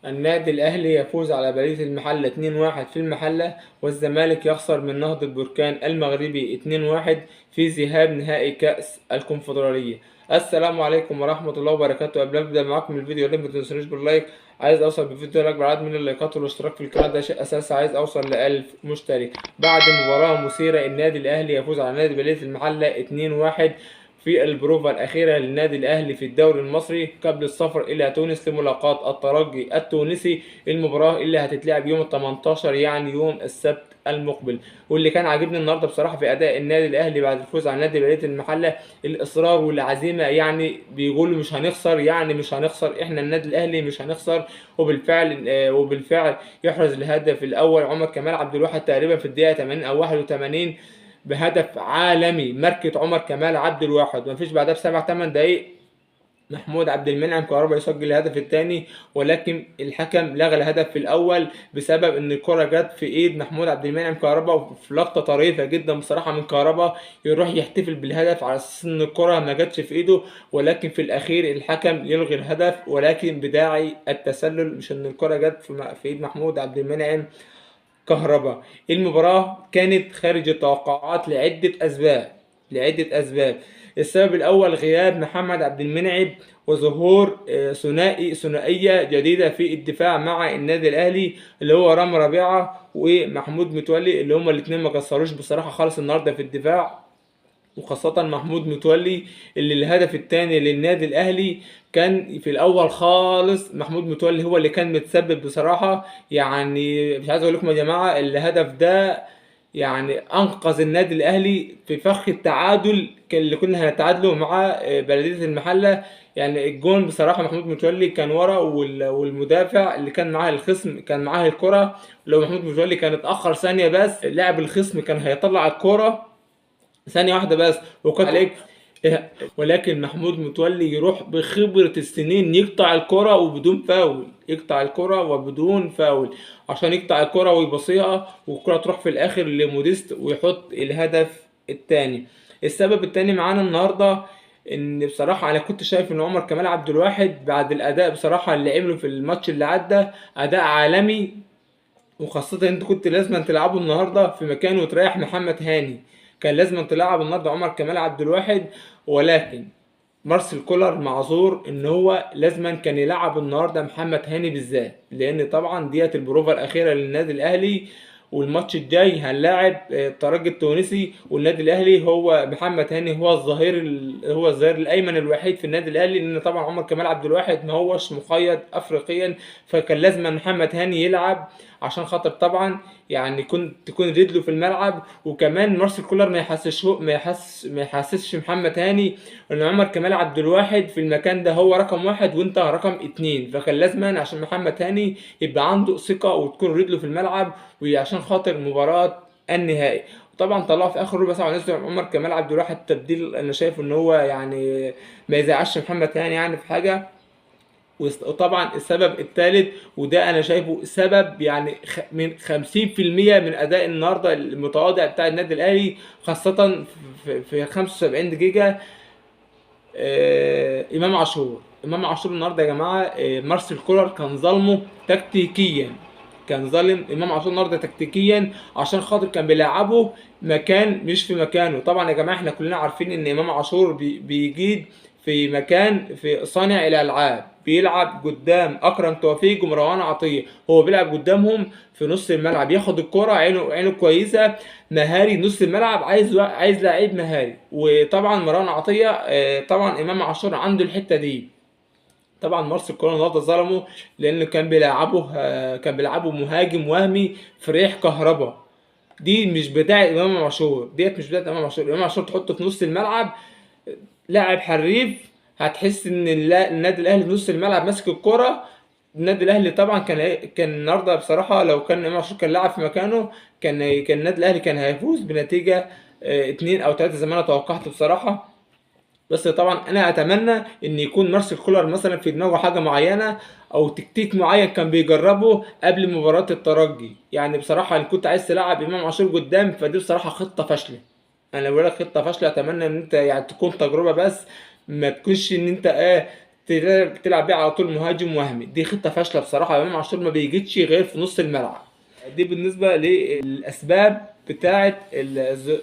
النادي الأهلي يفوز على بلدية المحلة 2-1 في المحلة، والزمالك يخسر من نهضة بركان المغربي 2-1 في ذهاب نهائي كأس الكونفدرالية. السلام عليكم ورحمة الله وبركاته. قبل ما أبدأ معاكم الفيديو ما تنسونيش بال like، عايز أوصل بالفيديو لأكبر عدد من اللايكات والاشتراك في القناة، ده شيء أساسي. عايز أوصل ل1000 مشترك. بعد مباراة مثيرة النادي الأهلي يفوز على نادي بلدية المحلة 2-1 في البروفا الأخيرة للنادي الأهلي في الدوري المصري قبل السفر إلى تونس لملاقاة الترجي التونسي، المباراة اللي هتتلعب يوم 18 يعني يوم السبت المقبل. واللي كان عاجبني النهارده بصراحة في أداء النادي الأهلي بعد الفوز على نادي بلدية المحلة الإصرار والعزيمة، يعني بيقولوا مش هنخسر، يعني مش هنخسر، إحنا النادي الأهلي مش هنخسر. وبالفعل يحرز الهدف الأول عمر كمال عبد الواحد تقريبا في الدقيقة 80 أو 81 بهدف عالمي، ماركة عمر كمال عبد الواحد. مفيش بعدها بسبع 8 دقايق محمود عبد المنعم كهربا يسجل الهدف الثاني، ولكن الحكم لغى الهدف في الاول بسبب ان الكره جت في ايد محمود عبد المنعم كهربا، في لقطة طريفه جدا بصراحة من كهربا، يروح يحتفل بالهدف على اساس ان الكره ما جاتش في ايده، ولكن في الاخير الحكم يلغي الهدف ولكن بداعي التسلل، مش ان الكره جت في ايد محمود عبد المنعم كهربا. المباراة كانت خارج التوقعات لعدة أسباب. السبب الأول غياب محمد عبد المنعم وظهور ثنائية جديدة في الدفاع مع النادي الأهلي اللي هو رامي ربيعة ومحمود متولي، اللي هما الاثنين ما قصروش بصراحة خالص النهاردة في الدفاع، وخاصة محمود متولي اللي الهدف الثاني للنادي الأهلي كان في الأول خالص محمود متولي هو اللي كان متسبب بصراحة. يعني مش عايز أقول لكم يا جماعة الهدف ده يعني أنقذ النادي الأهلي في فخ التعادل اللي كنا هنتعادله مع بلدية المحلة. يعني الجون بصراحة محمود متولي كان ورا، والمدافع اللي كان معاه الخصم كان معاه الكرة، لو محمود متولي كان اتأخر ثانية بس لاعب الخصم كان هيطلع الكرة ثانية واحدة بس وكانت عليك، ولكن محمود متولي يروح بخبرة السنين يقطع الكرة وبدون فاول، يقطع الكرة وبدون فاول عشان يقطع الكرة ويبصيها والكرة تروح في الآخر لموديست ويحط الهدف الثاني. السبب الثاني معانا النهاردة إن بصراحة أنا كنت شايف إن عمر كمال عبد الواحد بعد الأداء بصراحة اللي عمله في الماتش اللي عدى أداء عالمي، وخاصة أنت كنت لازم تلعبه النهاردة في مكانه وتريح محمد هاني، كان لازم تلعب النهارده عمر كمال عبد الواحد. ولكن مارسيل كولر معذور ان هو لازما كان يلعب النهارده محمد هاني بالذات، لان طبعا ديت البروفا الاخيرة للنادي الاهلي، والماتش الجاي هنلاعب الترجي التونسي، والنادي الاهلي هو محمد هاني هو الظهير الايمن الوحيد في النادي الاهلي، لان طبعا عمر كمال عبد الواحد ما هوش مقيد افريقيا، فكان لازم محمد هاني يلعب عشان خاطر طبعا يعني تكون رجله في الملعب. وكمان مارسيل كولر ما يحسسش محمد هاني ان عمر كمال عبد الواحد في المكان ده هو رقم 1 وانت رقم 2، فكان لازما عشان محمد هاني يبقى عنده ثقة وتكون رجله في الملعب وعشان خاطر مباراة النهائي. طبعا طلعوا في اخر ربع ساعة ونزلوا عمر كمال عبد الواحد تبديل، انا شايف ان هو يعني ما يزعلش محمد هاني يعني في حاجة. وطبعا السبب الثالث، وده انا شايفه سبب يعني من 50% من اداء النهارده المتواضع بتاع النادي الاهلي، خاصة في 75 دقيقة، امام عاشور. امام عاشور النهارده يا جماعة مارسيل كولر كان ظالمه تكتيكيا، كان ظالم امام عاشور النهارده تكتيكيا عشان خاطر كان بيلعبه مكان مش في مكانه. طبعا يا جماعة احنا كلنا عارفين ان امام عاشور بيجيد في مكان في صانع الالعاب، بيلعب قدام اكرم توفيق ومروان عطية، هو بيلعب قدامهم في نص الملعب، ياخد الكرة عينه كويسة، مهاري نص الملعب، عايز لعيب مهاري. وطبعا مروان عطية طبعا امام عاشور عنده الحتة دي. طبعا مارسيل كولر النهارده ظلمه لانه كان بيلعبه مهاجم وهمي فريح كهربا، دي مش بتاعه امام عاشور، ديت مش بتاعه امام عاشور. امام عاشور تحطه في نص الملعب لاعب حريف، هتحس ان النادي الاهلي في نص الملعب ماسك الكرة. النادي الاهلي طبعا كان النهارده بصراحة لو كان امام عاشور كان لعب في مكانه كان النادي الاهلي كان هيفوز بنتيجة 2 أو 3 زي ما انا توقعت بصراحة. بس طبعا انا اتمنى ان يكون مارسيل كولر مثلا في دماغه حاجة معينة او تكتيك معين كان بيجربه قبل مباراة الترجي. يعني بصراحة ان كنت عايز تلعب امام عاشور قدام فدي بصراحة خطه فاشلة، انا بقول لك خطه فاشلة. اتمنى ان انت يعني تكون تجربه بس، ما تكونش ان انت تلعب بيه على طول مهاجم وهمي. دي خطه فاشلة بصراحة، امام عاشور ما بيجيتش غير في نص الملعب. دي بالنسبة للاسباب بتاعه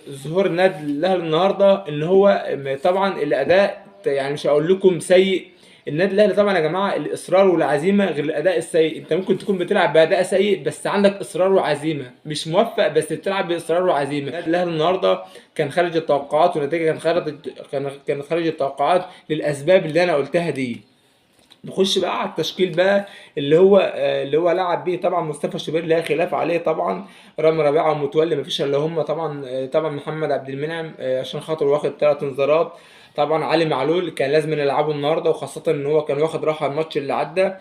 ظهور النادي الاهلي النهارده، ان هو طبعا الاداء يعني مش هقول لكم سيء. النادي الاهلي طبعا يا جماعة الاصرار والعزيمة غير الاداء السيء. انت ممكن تكون بتلعب باداء سيء بس عندك اصرار وعزيمة، مش موفق بس بتلعب باصرار وعزيمة. النادي الاهلي النهارده كان خارج التوقعات، والنتيجة كان خارج التوقعات للاسباب اللي انا قلتها دي. نخش بقى على التشكيل بقى اللي هو لعب بيه طبعا مصطفى شوبير لا خلاف عليه، طبعا رامي ربيعة ومتولي مفيش الا هم، طبعا محمد عبد المنعم عشان خاطر واخد 3 انذارات. طبعا علي معلول كان لازم نلعبه النهارده، وخاصة ان هو كان واخد راحة الماتش اللي عدى.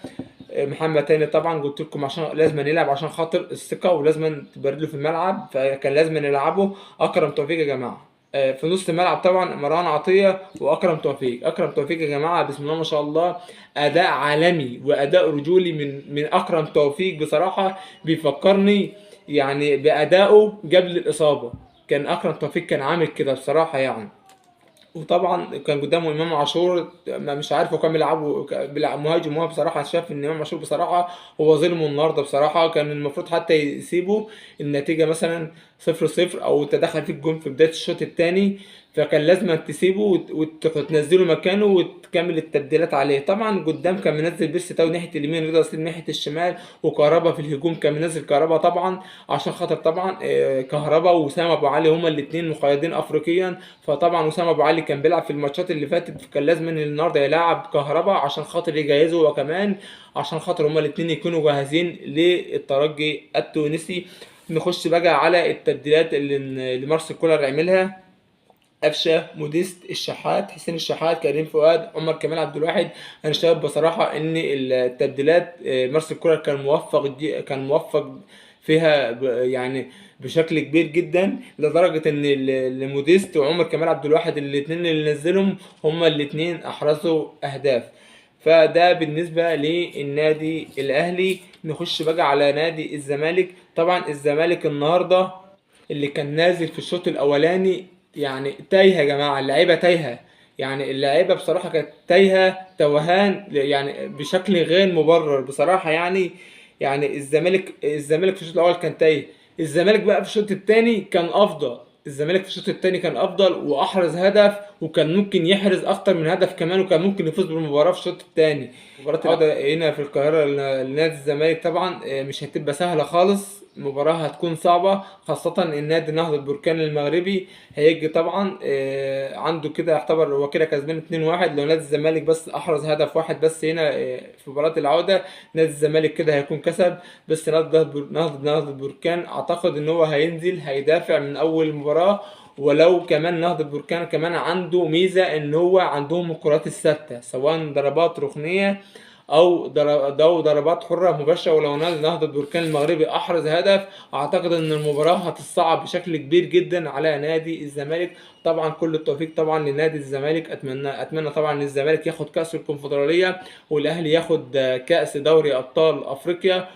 محمد تاني طبعا قلت لكم عشان لازم نلعب عشان خاطر الثقة ولازم تبرد له في الملعب، فكان لازم نلعبه. اكرم توفيق يا جماعة في نص الملعب، طبعا مروان عطية واكرم توفيق. اكرم توفيق يا جماعة بسم الله ما شاء الله اداء عالمي واداء رجولي من اكرم توفيق بصراحة، بيفكرني يعني بادائه قبل الاصابة. كان اكرم توفيق كان عامل كده بصراحة يعني. وطبعا كان قدامه امام عاشور، مش عارف هو كان بيلعب مهاجم، هو بصراحة شاف ان امام عاشور بصراحة هو ظلمه النهارده بصراحة، كان المفروض حتى يسيبه النتيجة مثلا 0-0 او تدخل فيه الجون في بداية الشوط الثاني، فكان لازم تسيبه وتنزله مكانه وتكمل التبديلات عليه. طبعا قدام كان منزل بيرسي تاو ناحية اليمين، رضا سليم ناحية الشمال، وكهربا في الهجوم كان منزل كهربا طبعا عشان خاطر طبعا كهربا وسام ابو علي هما الاثنين مقيدين افريقيا، فطبعا وسام ابو علي كان بيلعب في الماتشات اللي فاتت، فكان لازم ان النهارده يلعب كهربا عشان خاطر يجهزه، وكمان عشان خاطر هما الاثنين يكونوا جاهزين للترجي التونسي. نخش بقى على التبديلات اللي مارسيل كولر عملها. قفشه، موديست، الشحات، حسين الشحات، كريم فؤاد، عمر كمال عبد الواحد. انا شايف بصراحة ان التبديلات مارسيل كولر كان موفق فيها يعني بشكل كبير جدا، لدرجة ان موديست وعمر كمال عبد الواحد الاثنين اللي نزلهم هما الاثنين احرزوا اهداف. فده بالنسبة للنادي الاهلي. نخش بقى على نادي الزمالك. طبعا الزمالك النهارده اللي كان نازل في الشوط الاولاني يعني تايهه يا جماعة، اللعيبة تايهه، يعني اللعيبة بصراحة كانت تايهه توهان يعني بشكل غير مبرر بصراحة. يعني الزمالك في الشوط الاول كان تايه. الزمالك بقى في الشوط الثاني كان افضل، الزمالك في الشوط الثاني كان افضل واحرز هدف، وكان ممكن يحرز اكتر من هدف كمان، وكان ممكن يفوز بالمباراة في الشوط الثاني. مباراة العودة هنا في القاهرة لنادي الزمالك طبعا مش هتبقى سهلة خالص، مباراة هتكون صعبة، خاصة ان نادي نهضة بركان المغربي هيجي طبعا عنده كده يعتبر هو كده كسبان 2-1. لو نادي الزمالك بس احرز هدف واحد بس هنا في مباراة العودة نادي الزمالك كده هيكون كسب. بس نهضة بركان اعتقد ان هو هينزل هيدافع من اول مباراة، ولو كمان نهضة بركان كمان عنده ميزة ان هو عندهم الكرات الثابتة سواء ضربات ركنية او ضربات حره مباشرة. ولو نهضة بركان المغربي احرز هدف اعتقد ان المباراة هتصعب بشكل كبير جدا على نادي الزمالك. طبعا كل التوفيق طبعا لنادي الزمالك، اتمنى طبعا ان الزمالك ياخد كاس الكونفدراليه والاهلي ياخد كاس دوري ابطال افريقيا،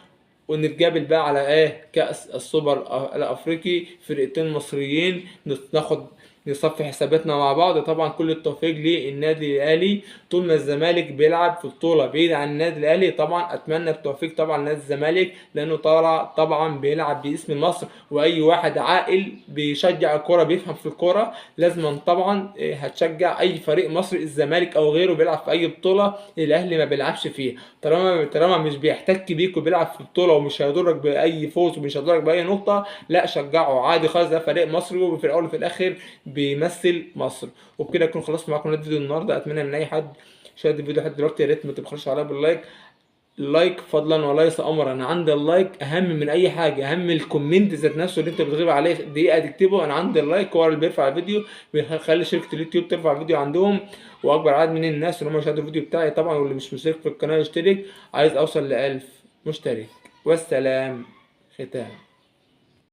ونتقابل بقى على ايه كاس السوبر الافريقي، فرقتين مصريين ناخد نصفي حساباتنا مع بعض. طبعا كل التوفيق للنادي الاهلي. طول ما الزمالك بيلعب في بطوله بعيد عن النادي الاهلي طبعا اتمنى التوفيق طبعا لنادي الزمالك، لانه طبعا بيلعب باسم مصر، واي واحد عاقل بيشجع الكورة بيفهم في الكورة لازما طبعا هتشجع اي فريق مصري، الزمالك او غيره، بيلعب في اي بطوله الاهلي ما بيلعبش فيها. طالما مش بيحتك بيك وبيلعب في بطوله ومش هيضرك باي فوز ومش هيضرك باي نقطة، لا شجعه عادي خالص، ده فريق مصري وفي الاول وفي الاخر بيمثل مصر. وبكده اكون خلصت معاكم الفيديو النهارده. اتمنى من اي حد شاهد الفيديو لحد دلوقتي يا ريت ما تبخلوش عليا بال like، like فضلا وليس امرا. انا عندي ال like اهم من اي حاجة، اهم ال comment ذات نفسه اللي انت بتغيب عليه دقيقة تكتبه. انا عندي ال like هو اللي بيرفع الفيديو، بيخلي شركة اليوتيوب ترفع الفيديو عندهم، واكبر عدد من الناس اللي هم يشاهدوا الفيديو بتاعي طبعا. واللي مش مشترك في القناة يشترك، عايز اوصل ل 1000 مشترك. والسلام ختام.